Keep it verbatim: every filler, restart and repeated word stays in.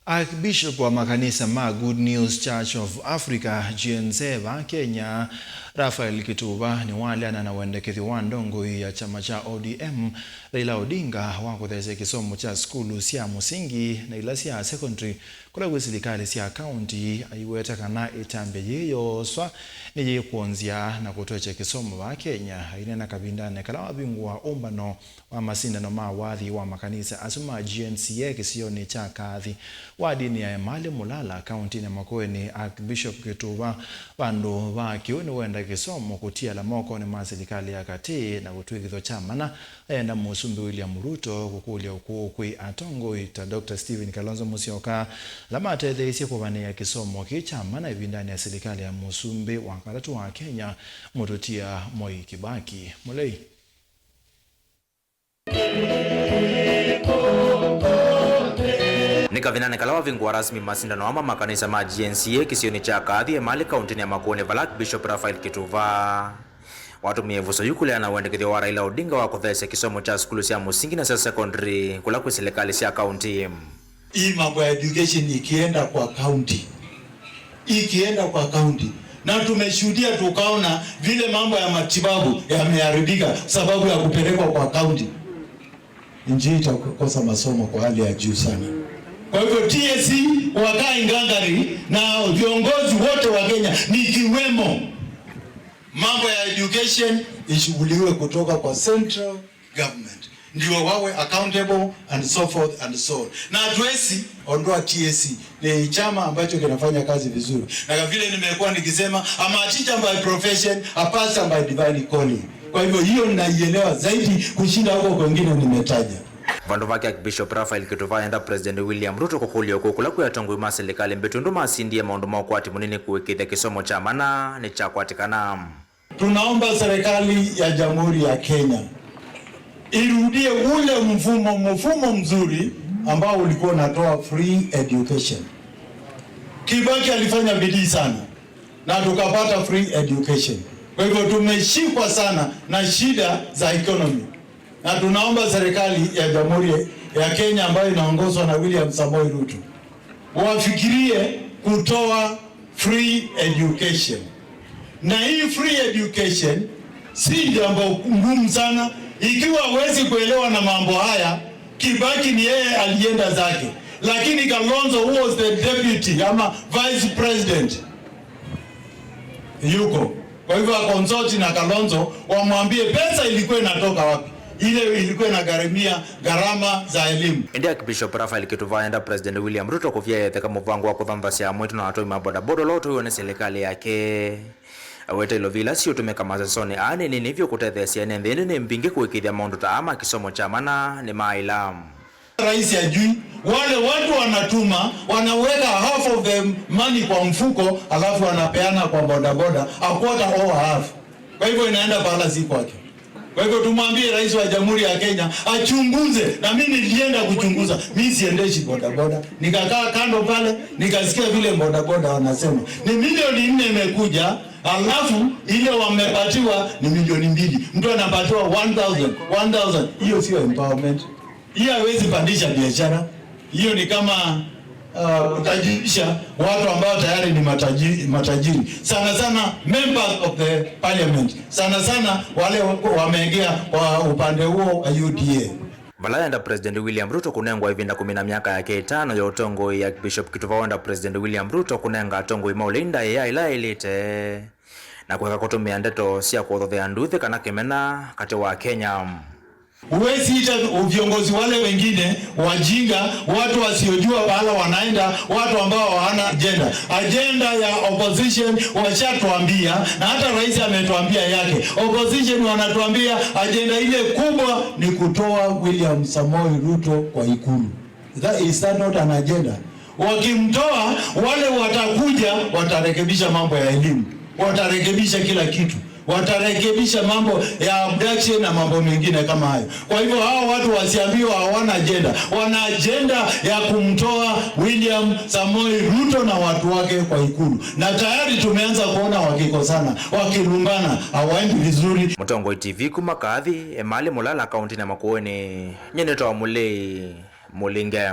Archbishop wa makanisa ma Good News Church of Africa, G N C, va Kenya, Raphael Kituva, nĩwaleana na wendekethyo wa ndongoi ya kyama kya O D M, Raila Odinga, wa kũthesya kĩsomo kya sukulu sya mũsingi na ila sya secondary kũla kwĩ silikalĩ sya kaunti. Aiweta kana ĩtambya yĩĩ yooswa nĩyĩkwonzya na kũtwekya kĩsomo vaa Kenya. Aineena kavindanĩ kala wavingũa ũmbano wa masindano ma wathi wa makanisa asu ma G N C A kĩsionĩ kya Kathi, wadinĩ ya Emali Mulala, kauntinĩ ya Makueni, Archbishop Kituva, vandũ va kĩu, nĩwenda kĩsomo kũtiala mokonĩ ma silikalĩ ya katĩ na kũtw'ĩkĩthw'a kya mana. Ayenda Mũsumbĩ William Ruto kũkũlya ũkũũ kwĩ atongoi ta Doctor Stephen Kalonzo Musyoka, ala matetheeisye kũvanĩĩa kĩsomo kĩĩ kya mana ĩvindanĩ ya silikalĩ ya Mũsumbĩ wa katatũ wa Kenya, Mũtũtia Mwai Kibaki. Mũlei. Nĩ kavindanĩ kala wavingũa rasmi masindano ama makanisa ma G N C A kĩsionĩ kya Kathi, Emali, kauntinĩ ya Makueni, vala Archbishop Raphael Kituva watũmie ĩvuso yu kũleana na wendekethyo wa Raila Odinga wa kũthesya kĩsomo kya sukulu sya mũsingi na sya secondary kũla kwĩ silikalĩ sya kaunti. Hii mambo ya education ikienda kwa county, ikienda kwa county, na tumeshuhudia, tukaona vile mambo ya matibabu yameharibika sababu ya kupelekwa kwa county, nchi itakosa masomo kwa hali ya juu sana. Kwa hivyo T S C wakae ngangari na viongozi wote wa Kenya nikiwemo, mambo ya education ishughuliwe kutoka kwa central government, ndio wawe accountable and so forth and so on. Na hatuwezi ondoa T S C, ni chama ambacho kinafanya kazi vizuri, na vile nimekuwa nikisema, I'm a teacher by profession, a pastor by divine calling. Kwa hivyo hiyo ninaielewa zaidi kushinda huko kwengine nimetaja. Vandũ vake, Archbishop Raphael Kituva enda President William Ruto kũkũlya ũkũũ kũla kwĩ atongoi ma silikalĩ mbĩtu ũndũ masindie maũndũ ma ũkwati mũnini kũĩkĩĩthya kĩsomo kya mana nĩkyakwatĩkana. Tunaomba serikali ya Jamhuri ya Kenya irudie ule mfumo, mfumo mzuri ambao ulikuwa unatoa free education. Kibaki alifanya bidii sana na tukapata free education. Kwa hivyo tumeshikwa sana na shida za economy. Na tunaomba serikali ya Jamhuri ya Kenya ambayo inaongozwa na William Samoei Ruto wafikirie kutoa free education. Na hii free education si jambo ngumu sana. Ikiwa huwezi kuelewa na mambo haya, Kibaki ni yeye alienda zake. Lakini Kalonzo, who was the deputy ama vice president, yuko. Kwa hivyo, aconsult na Kalonzo, wamwambie pesa ilikuwa inatoka wapi, ile ilikuwa inagharamia gharama za elimu. Ĩndĩ Archbishop Raphael Kituva enda President William Ruto kũvya etheka mũvango wa kũthanthasya amwe tu na atoi ma bodaboda ũla ũtũiwe nĩ silikalĩ yake. Aweta ilovi ila siũtũmĩka masesonĩ aa nĩ nini vyũ kũtetheesya ene nthĩ, ĩndĩ nĩ mbingĩ kũĩkĩĩthya maũndũ ta aa ma kĩsomo kya mana nĩ maaĩla. Rais ajui, wale watu wanatuma, wanaweka half of the money kwa mfuko, alafu wanapeana kwa bodaboda, a quarter or half. Kwa hivyo inaenda pahala si kwake. Kwa hivyo tumwambie rais wa Jamhuri ya Kenya achunguze, na mimi nilienda kuchunguza. Mimi siendeshi bodaboda. Nikakaa kando pale, nikasikia vile bodaboda wanasema ni milioni nne imekuja, alafu ile wamepatiwa ni milioni mbili. Mtu anapatiwa one thousand, one thousand. Hiyo sio empowerment. Hiyo haiwezi pandisha biashara. Hiyo ni kama, uh, kutajirisha watu ambao tayari ni mataji-, matajiri. Sana sana members of the parliament. Sana sana wale wako wameegea kwa upande huo wa U D A. Vala yenda President William Ruto kũnengwa ĩvinda kũmina myaka yake ĩtano ya ũtongoi, Archbishop Kituva wenda President William Ruto kũnenga atongoi ma ũlei ndaĩa ĩla yaĩlĩte na kũeka kũtũmĩa ndeto sya kũthothea nduthi kana kĩmena katĩ wa Kenya. Huwezi ita viongozi wale wengine wajinga, watu wasiojua pahala wanaenda, watu ambao hawana agenda. Agenda ya opposition washatuambia, na hata rais ametuambia yake. Opposition wanatuambia agenda ile kubwa ni kutoa William Samoei Ruto kwa ikulu. That, is that not an agenda? Wakimtoa, wale watakuja watarekebisha mambo ya elimu, watarekebisha kila kitu, watarekebisha mambo ya abduction na mambo mengine kama hayo. Kwa hivyo hawa watu wasiambiwa hawana agenda, wana agenda ya kumtoa William Samoei Ruto na watu wake kwa ikulu, na tayari tumeanza kuona wakikosana, wakilumbana, hawaendi vizuri. Mũtongoi T V kuma Kathi, Emali Mulala, kaunti ya Makueni, nyie nĩtawa Mũlei Mũlinge.